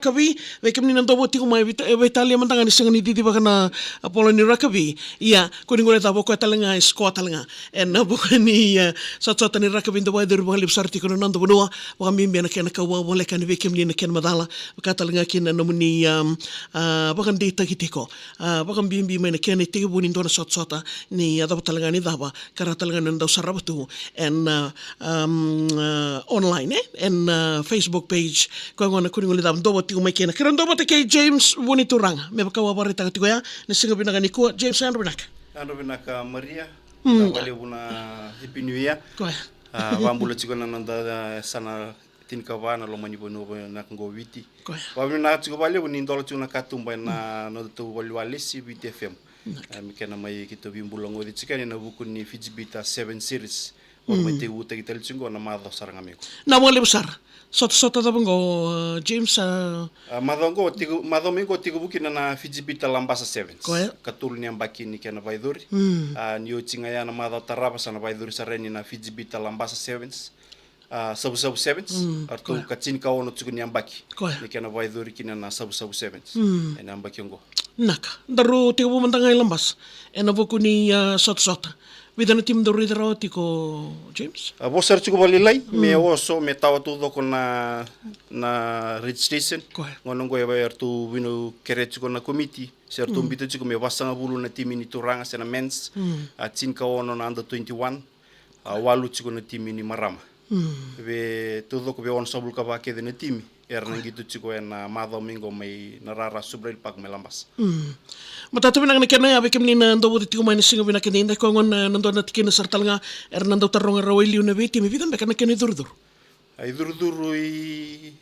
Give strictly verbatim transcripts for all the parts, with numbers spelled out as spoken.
Rakavi, vei kemuni na dau vo tiko mai, vei ta-, vei talia mada ga ni sega ni cici vaka na, a, polo ni rakavi. Ia, ko ni gole cava o koya tale ga, e sikoa tale ga. E na vuku ni, a, sotasota ni rakavi da vakayacori vakalevu sara tiko na noda vanua, vakabibi na kena kau vakavoleka ni vei kemuni na kena macala, vaka tale ga kina na nomuni, a, a, vakadeitaki tiko. A, vakabibi mai na kena itekivu ni dua na sotasota ni yacova tale ga ni cava, ka ra tale ga na dau sarava tu, e na, a, um, a, online, e? E na, a, Facebook page, koya gona ko ni gole cava, dau vo tiko mai kina. Keirau dau vata kei James Vunituraga, me vaka au a vakaraitaka tiko ya, na siga vinaka nikua, James, yadra vinaka. Yadra vinaka, Maria. Mm. Vinaka vakalevu na Happy New Year. Koya. A, vakabula tiko na noda, a, sa na tinikava na loma ni vanua vinaka qo Viti. Koya. Vakavinavinaka tiko vakalevu ni dola tiko na katuba e na noda tau valeniwalesi Viti F M. Vinaka. A, me kena mai keitou veibula goci tiko yani e na vuku ni Fiji Bitter Seven Series. Mm. Mai tekivutaki tale tiko qo na macawa sara ga mai qo. Na vakalevu sara. Sotasota cava qo, a, James, a? A, macawa qo, tiko, macawa mai qo tekivu kina na Fiji Bitter Labasa Sevens. Koya. Katolu ni yabaki ni kena vakayacori. Mm. A, ni oti ga ya na macawa tarava sa na vakayacori sara yani na Fiji Bitter Labasa Sevens. A, Savusavu Sevens. Mm, eratou koya. Ka tinikaono tiko ni yabaki. Koya. Ni kena vakayacori kina na Savusavu Sevens. Mm. E na yabaki oqo. Naka. Daru tekivu mada ga i Labasa e na vuku ni, a, sotasota. Vica na timi daru raica rawa tiko, James? A, vo sara tiko vakalailai, me oso, me tawa taucoko na, na registration. Koya. Gauna oqo e, eratou vinau kerea tiko na komiti, se eratou, mm, biuta tiko me vasagavulu na timi ni turaga se na men's, mm, a, tinikaono na under twenty-one, a, walu tiko na timi ni marama. Mm. Vei taucoko, vei onosagavulu ka va kece na timi era na qito tiko e na macawa mai qo mai na rara Subrail Park mai Labasa. Mm. Matata vinaka na kena ya, vei kemuni na dau vote tiko mai na siga vinaka edaidai, koya gona na dua na tikina sara tale ga era na dau taroga rawa e liu na veitimi, vica beka na kena icurucuru? A, icurucuru i,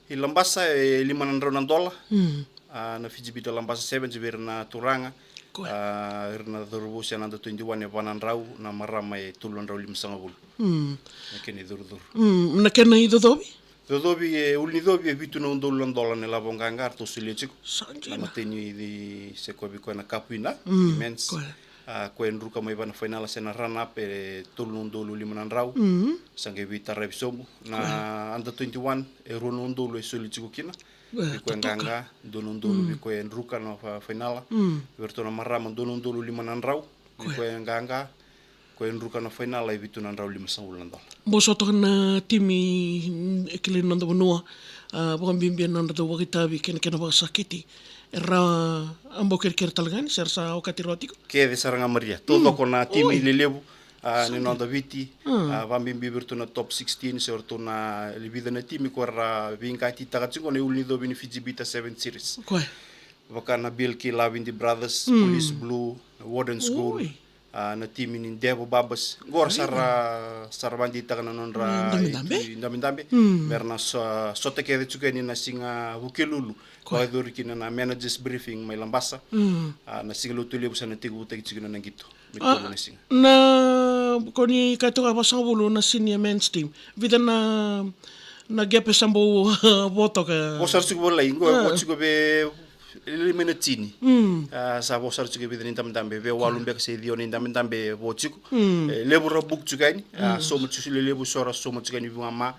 i Labasa e lima na drau na dola. Mm. A, na Fiji Bitter Labasa Sevens vei ira na turaga. Koya. A, ira na cauravou se na under twenty-one e va na drau, na marama e tolu na drau limasagavulu. Mm. Na kena icurucuru. Mm, na kena icocovi? Cocovi, e, ulunicovi e vitu na udolu na dola na ilavo qaqa eratou solia tiko. Sa dina. Na matai ni, ni se koya vei koya na cup winner, mm, ni men's. Koya. A, koya e druka mai va na fainala se na run up e tolu na udolu lima na drau. Mm. Sa qai veitaravi sobu. Na, koya, under twenty-one e rua na udolu e soli tiko kina. E, vei koya totoka. Qaqa, dua na udolu, mm, vei koya e druka na fa-, fainala. Mm. Vei iratou na marama, dua na udolu lima na drau. Vei koya, koya qaqa, koya e druka na fainala e vitu na drau limasagavulu na dola. Bau so toka na timi, mm, e kilai na noda vanua, a, vakabibi na nodra dau vakaitavi kei na kena vakasakiti. Era a bau kerekere tale ga ni se ra sa okati rawa tiko? Kece sara ga, Maria. Taucoko na timi lelevu, a, ni noda Viti, a, vakabibi vei iratou na top sixteen, se o iratou na vica na timi ko ra veiqatitaka tiko na ulunicovi ni Fiji Bitter Seven Series. Koya. Vaka na Bill Key Lavindi Brothers, Police Blue, na Warden's Gold, a, na timi ni Devo Babas. Qo ra sa ra, sa ra vakadeitaka na nodra idabedabe. Idabedabe. Me ra na so-, sota kece tiko yani na siga Vukelulu. Koya. Vakayacori kina na managers briefing mai Labasa. A, na siga Lotulevu sa na tekivutaki tiko na qito. Me tolu na siga. Na, ko ni kaya toka vasagavulu na senior men's team. Vica na, na qepe sa bau vo toka? Vo sara tiko vakalailai, qo vo tiko vei lima na tini. A, sa vo sara tiko e vica na idabedabe, vei walu beka se ciwa na idabedabe e vo tiko. E, levu ra book tiko yani. A, sauma tiko, levu so ra sauma tiko yani vua ma.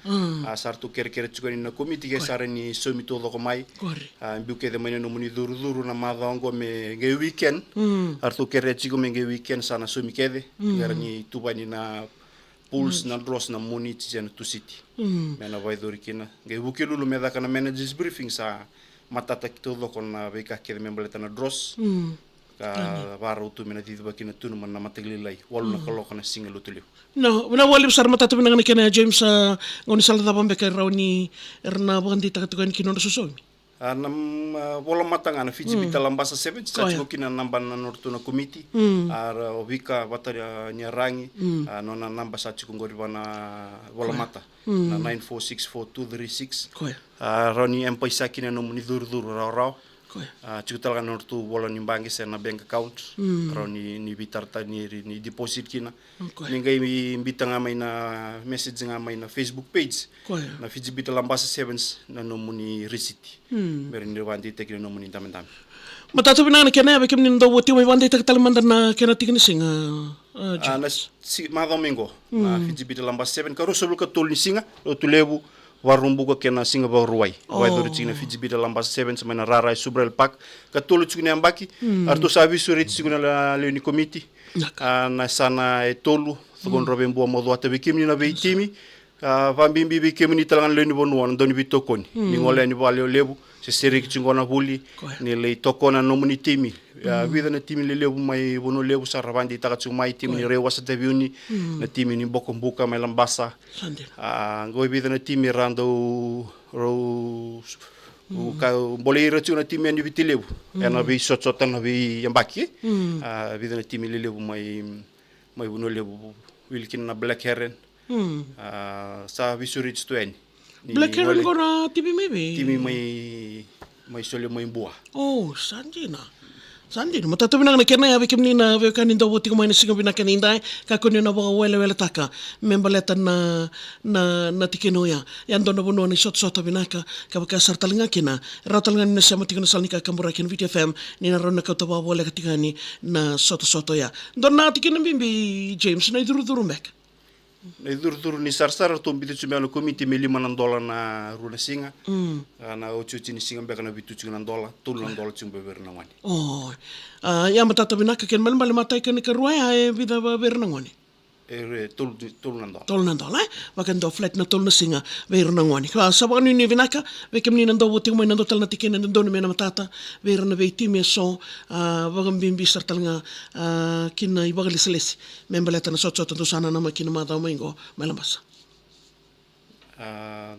A, sa ratou kerekere tiko yani na komiti ke sa ra ni saumi taucoko mai. A, biu kece mai na nomuni curucuru na macawa oqo me qai weekend. A ratou kerea tiko me qai weekend sa na saumi kece. Qai ra ni tuvani na pools, na draws na Moniti se na Tusiti. Me na vakayacori kina. Qai Vukelulu me caka na managers briefing sa matata ki taucoko na veika kece me baleta na draws. Ka varau tu me na cicivaki na tunu mai na mataka lailai. Walu na kaloko na siga Lotulevu. Na, na vakalevu sara, matata vinaka na kena ya, James, a, gaunisala cava beka e rawa ni era na vakadeitaka tiko yani ki nodra sosomi? A, na, mm, a, volamata ga na Fiji Bitter Labasa Sevens, sa tiko kina na naba na nodratou na komiti. A, ra o Vika Vataniaragi, a, nona naba sa tiko qori va na volamata. Na nine four six four two three six. A, rawa ni M-PAiSA kina nomuni curucuru rawarawa. A, tiko tale ga na nodratou vola ni baqe se na bank account. Rawa ni, ni veitaratara ni, ni deposit kina. Ni qai biuta ga mai na message ga mai na Facebook page. Na Fiji Bitter Labasa Sevens na nomuni risiti. Me ra ni vakadeitaki na nomuni dabedabe. Matata vinaka na kena ya, vei kemuni na dau vo tiko mai, vakadeitaka tale mada na kena tiki ni siga, a, a, na James. Si-, macawa mai qo. Na Fiji Bitter Labasa Sevens, ka ruasagavulu ka tolu ni siga, Lotulevu, Vakaraubuka kei na siga Vakarauwai. Oh. Vakayacori tiko na Fiji Bitter Labasa Sevens mai na rara e Subrail Park. Katolu tiko ni yabaki. Mm. Eratou sa veisureti tiko na la-, lewe ni komiti. Vinaka. A, na yasana e tolu. Coka Dravobua, Macuata, vei kemuni na veitimi. A, vakabibi vei kemuni tale ga na lewe ni vanua, na dau ni veitokoni. Mm. Ni gole yani vakalevulevu, se sereki tiko qo na vuli, koya, ni lai tokona na nomuni timi. A, mm, vica na timi lelevu mai Vanua Levu sa ra vakadeitaka tiko mai, timi ni, koya, Raiwasa Taveuni, mm, na timi ni Bokobuka mai Labasa. Sa dina. A, qo e vica na timi ra dau, rau, mm, ka bolei ira tiko na timi yani Viti Levu. Mm. Ena veisotasota na veiyabaki. Mm. A, vica na timi lelevu mai, mai Vanua Levu, wili kina na Black Heron. Mm. A, sa veisureti tu yani. Ni Black Heron wale qo na timi mai vei? Timi mai, mai Sole mai Bua. Oh, sa dina. Sa dina. Matata vinaka na kena ya vei kemuni na veiwekani dau vo tiko mai na siga vinaka ni dai. Kakua ni na vakaweleweletaka me baleta na, na, na tikina oya. Ya dua na vanua ni sotasota vinaka. Ka vaka sara tale ga kina, rawa tale ga ni na sema tiko na sala ni kakaburaki na Viti F M, ni na rawa ni na kauta vakavoleka tiko yani na sotasota oya. Dua na tikina bibi, James, na icurucuru beka. Na icurucuru ni sarasara, ratou biuta tiko beka na komiti me lima na dola na rua na siga. Mm. A, na otioti ni siga beka na vitu tiko na dola, tolu na dola tiko beka vei ira na gone. Oh. A, ya matata vinaka, kena ibalebale matai kei na ikarua ya, e vica vei ira na gone? E, e, tolu, tolu na dola. Tolu na dola, e? Vaka e dua flat na tolu na siga vei ira na gone. Ka sa vakanuinui vinaka vei kemuni na dau vo tiko mai, na dua tale na tikina e dodonu me na matata vei ira na veitimi eso, a, vakabibi sara tale ga, a, ki na ivakalesilesi me baleta na sotasota dou sa nanuma kina macawa mai qo mai Labasa. A,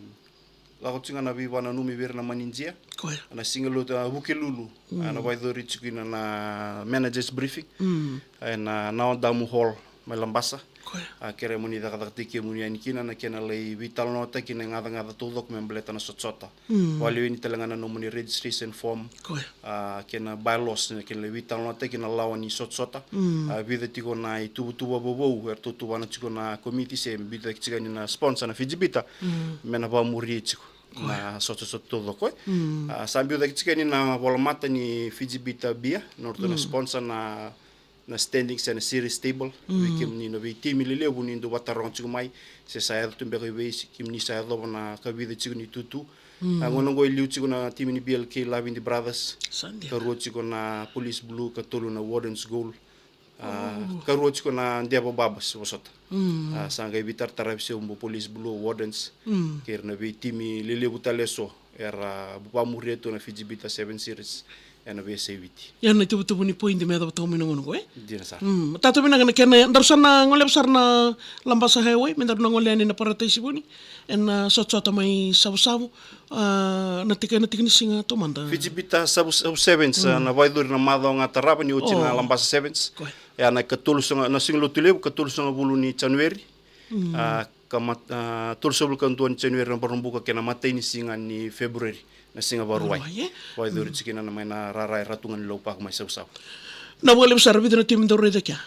lako tiko ga na veivakananumi vei ira na manidia. Koya. Na siga Lotu, a, Vukelulu. Mm. A, na vakayacori tiko kina na managers briefing. Mm. A, ena Nawadamu Hall mai Labasa. Koya. A, kerea mo ni cakacakataki kemuni yani kina, na kena lai veitalanoataki na gacagaca taucoko me baleta na sotasota. Mm. Vakaleweni tale ga na nomuni registration form. Koya. A, kei na bylaws, na kena lai veitalanoataki na lawa ni sotasota. Mm. A, vica tiko na ituvatuva vovou eratou tuvana tiko na komiti se biuta tiko yani na sponsor na Fiji Bitter. Mm. Me na vakamuria tiko, koya, na sotasota taucoko, e. Mm. A, sa biuta tiko yani na volamata ni Fiji Bitter Beer, na nodratou na, mm, sponsor na na standings ena series table. Mm. Vei kemuni na veitimi lelevu ni dau vakataroga tiko mai, se sa yaco tu beka i vei, se kemuni sa yacova na kavica tiko ni tutu. Mm. A, gauna qo e liu tiko na timi ni B L K Lavidi Brothers. Sa dina. Karua tiko na Police Blue, katolu na Wardens Gold. A, oh, karua tiko na Endeavour Babas, vosota. Mm. A, sa qai veitarataravi sobu o Police Blue, Wardens. Mm. Kei ira na veitimi lelevu tale eso era vakamuria tu na Fiji Bitter Seven Series ena veiyasai Viti. Ia na ituvatuva ni poidi me yacova toka mai na gauna qo, e? Dina sara. Mm, matata vinaka na kena, daru sa na goleva sara na Labasa Highway, me daru na gole yani na Parataisi Vuni, ena sotasota mai Savusavu, a, na tiki, na tiki ni siga taumada. Fiji Bitter Savusavu Sevens, mm, a, na vakayacori na macawa ga tarava ni oti na, oh, Labasa Sevens. Koya. Ia na ikatolu sa ga, na siga Lotulevu, ikatolu sagavulu ni Janueri. Mm. A, ka mat-, a, tolusagavulu ka dua ni Janueri na Vakaraubuka kei na imatai ni siga ni February, na siga Vakarauwai. Vakarauwai, e? Vakayacori tiko kina na mai na rara e Ratu Ganilau Park mai Savusavu. Na vakalevu sara, vica na timi dau raica kea?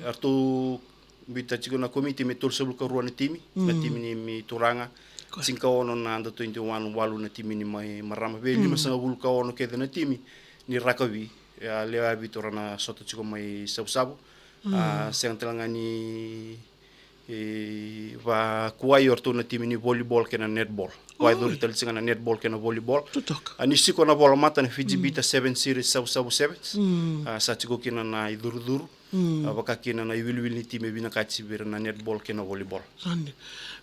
Eratou biuta tiko na komiti me tolusagavulu ka rua na timi, na, mm, timi ni, ni turaga. Koya. Tinikaono na under twenty-one, walu na timi ni mai marama. Vei, mm, limasagavulu ka ono kece na timi ni rakavi, e, a, lewe vitu ra na sota tiko mai Savusavu. Mm. A, sega tale ga ni, e, vakuai o ratou na timi ni volleyball kei na netball. Oi. Vakayacori tale tiko ga na netball kei na volleyball. Totoka. A, ni siko na volamata na Fiji, mm, Bitter Seven Series Savusavu Sevens. Mm. A, sa tiko kina na icurucuru. Mm. A, vaka kina na iwiliwili ni timi e vinakati vei ira na netball kei na volleyball. Sa dina.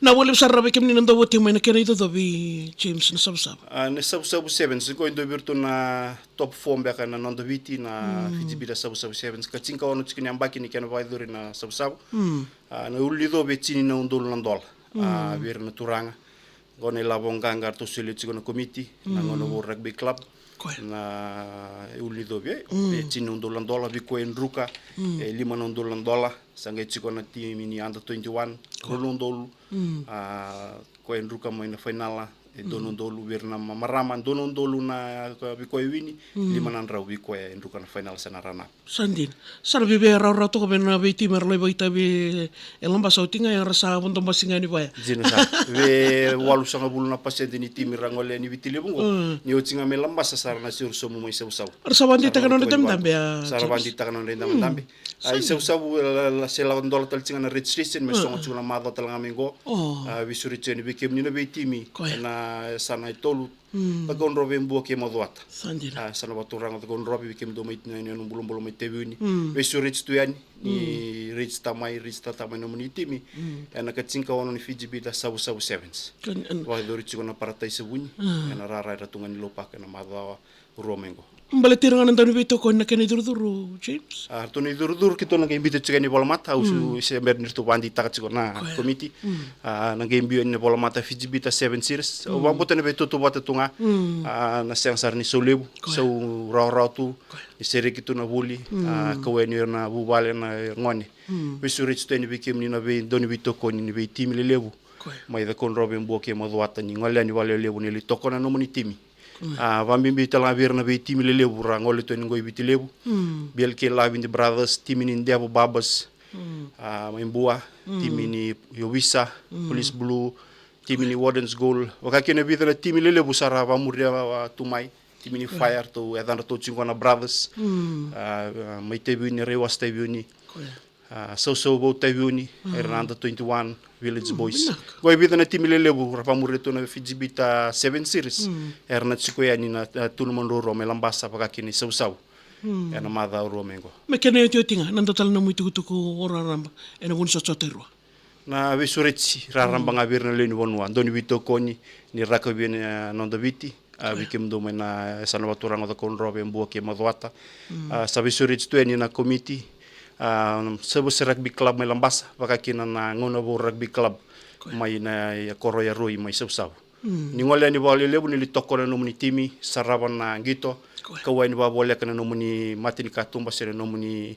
Na vakalevu sara vei kemuni na dau vo tiko mai, na kena icocovi, James, na Savusavu. A, na Savusavu Sevens, qo e dua vei iratou na top four beka na noda Viti, na, mm, Fiji Bitter Savusavu Sevens. Ka tinikaono tiko ni yabaki ni kena vakayacori na Savusavu. Mm. A, na ulunicovi e tini na udolu na dola. A, mm, vei ira na turaga. Qo na ilavo qaqa eratou solia tiko na komiti, na, mm, Gonevou Rugby Club. Koya. Na ulunicovi, e, mm, e tini na udolu na dola, vei koya e druka, mm, e lima na udolu na dola, sa qai tiko na timi ni under twenty-one, koya, rua na udolu, mm, a, koya e druka mai na fainala, E dua na udolu vei ira na ma-, marama, dua na udolu na, ko, vei koya e wini, lima na drau vei koya e druka na final se na runoff. Sa dina. Sa ra via rawarawa toka vei na veitimi era lai vakaitavi e Labasa oti ga, era sa vodo basi ga yani vaya. Dina sara. Vei walusagavulu na pasede ni timi ra gole yani Viti Levu qo. Mm. Ni oti ga mai Labasa sa ra na siro sobu mai Savusavu. Era sa vakadeitaka na nodra idabedabe, a, James. Sa ra vakadeitaka na nodra idabedabe. Mm. A, i Savusavu, e, la, la, se lako dola tale tiko ga na registration, me sogo tiko na macawa tale ga mai qo. Oh. A, veisureti yani vei kemuni na veitimi. Koya. Ena yasana e tolu. Mm. Cakaudrove, Bua kei Macuata. Sa dina. A, yasana vakaturaga o Cakaudrove, vei kemudou mai na yanuyanu bulabula mai Taveuni. Mm. Veisureti tu yani, ni register mai, register taka mai nomuni timi. Mm. Ena ka tinikaono ni Fiji Bitter Savusavu Sevens. Ka, an- Vakayacori tiko na Paradise Vuni. Mm. Ena rara era tu ga ni Lou Park ena macawa rua mai qo. Baleti ira ga na dau ni veitokoni, na kena icurucuru, James? A, ratou na icurucuru keitou na qai biuta tiko yani volamata, au su se bera ni ratou vakadeitaka tiko na komiti. Mm. A, na qai biu yani na volamata Fiji Bitter Seven Series. Au vakabauta na veitautauvata tu ga. Mm. A, na sega sara ni sau levu, sau rawarawa tu, ni sereki tu na vuli, a, kau yani ira na vuvale, na gone. Mm. Veisureti tu yani vei kemuni na vei, dau ni veitokoni ni veitimi lelevu. Koya. Mai Cakaudrove, Bua kei Macuata, ni gole yani vakalevulevu ni lai tokona na nomuni timi. Mm. A, vakabibi tale ga vei ira na veitimi lelevu ra gole tu yani qo i Viti Levu. Mm. B L K Lavidi Brothers, timi ni Devo Babas. Mm. A, mai Bua, timi ni Ovisa, Police Blue, timi ni Wardens Gold. Vaka kina vica na timi lelevu sa ra vakamuria, a, tu mai. Timi ni Fire, ratou, e yacadratou tiko qo na Brothers. Mm. A, a, mai Taveuni, Raiwasa Taveuni. Koya. A, Sausau Vou Taveuni, era na under twenty-one, Village Boys. Vinaka. Qo e vica na timi lelevu ra vakamuria tu na Fiji Bitter Seven Series. Mm. Era na tiko yani na, a, tu na madrou rua mai Labasa vaka kina i Savusavu. Mm. Ena macawa rua mai qo. Me kena iotioti ga, na dua tale na nomu itukutuku o raraba ena vuku ni sotasota e rua? Na veisureti raraba ga vei ira na lewe ni vanua, dau ni veitokoni ni rakavi na noda Viti. A, vei kemudou mai na yasana vakaturaga o Cakaudrove, Bua kei Macuata. Mm. A, sa veisureti tu yani na komiti, a, Savose Rugby Club mai Labasa, vaka kina na Gaunavou Rugby Club mai na, e, koro Yaroi mai Savusavu. Mm. Ni gole yani vakalevulevu ni lai tokona na nomuni timi, sarava na qito, kau yani vakavoleka na nomuni matanikatuba se na nomuni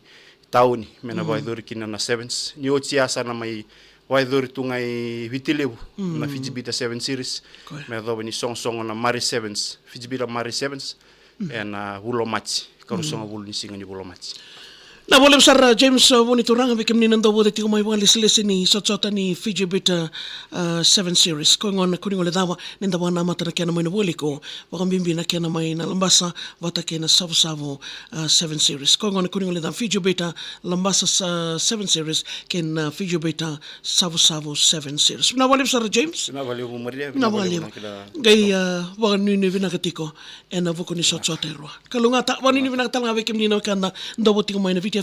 tauni, me na vakayacori kina na sevens. Ni oti ya sa na mai vakayacori tu ga i Viti Levu na Fiji Bitter Seven Series. Koya. Me yacova ni sogosogo na Mari Sevens, Fiji Bitter Mari Sevens, ena vula o Maji, ka ruasagavulu ni siga ni vula o Maji. Vinaka vakalevu sara, James, a, Vunituraga, vei kemuni na dau vauca tiko mai vakalesilesi ni sotasota ni Fiji Bitter, a, Seven Series. Koya gona kua ni guilecava ni da vakanamata na kena mai na vualiku, vakabibi na kena mai na Labasa vata kei na Savusavu, a, Seven Series. Koya gona kua ni guilecava, Fiji Bitter Labasa sa Seven Series kei na Fiji Bitter Savusavu Seven Series. Vinaka vakalevu sara, James. Vinaka vakalevu, Maria. Vinaka vakalevu. Qai, a, vakanuinui vinaka tiko ena vuku ni sotasota e rua. Kalougata, vakanuinui vinaka tale ga vei kemuni na wekada dau vauca tiko mai na Viti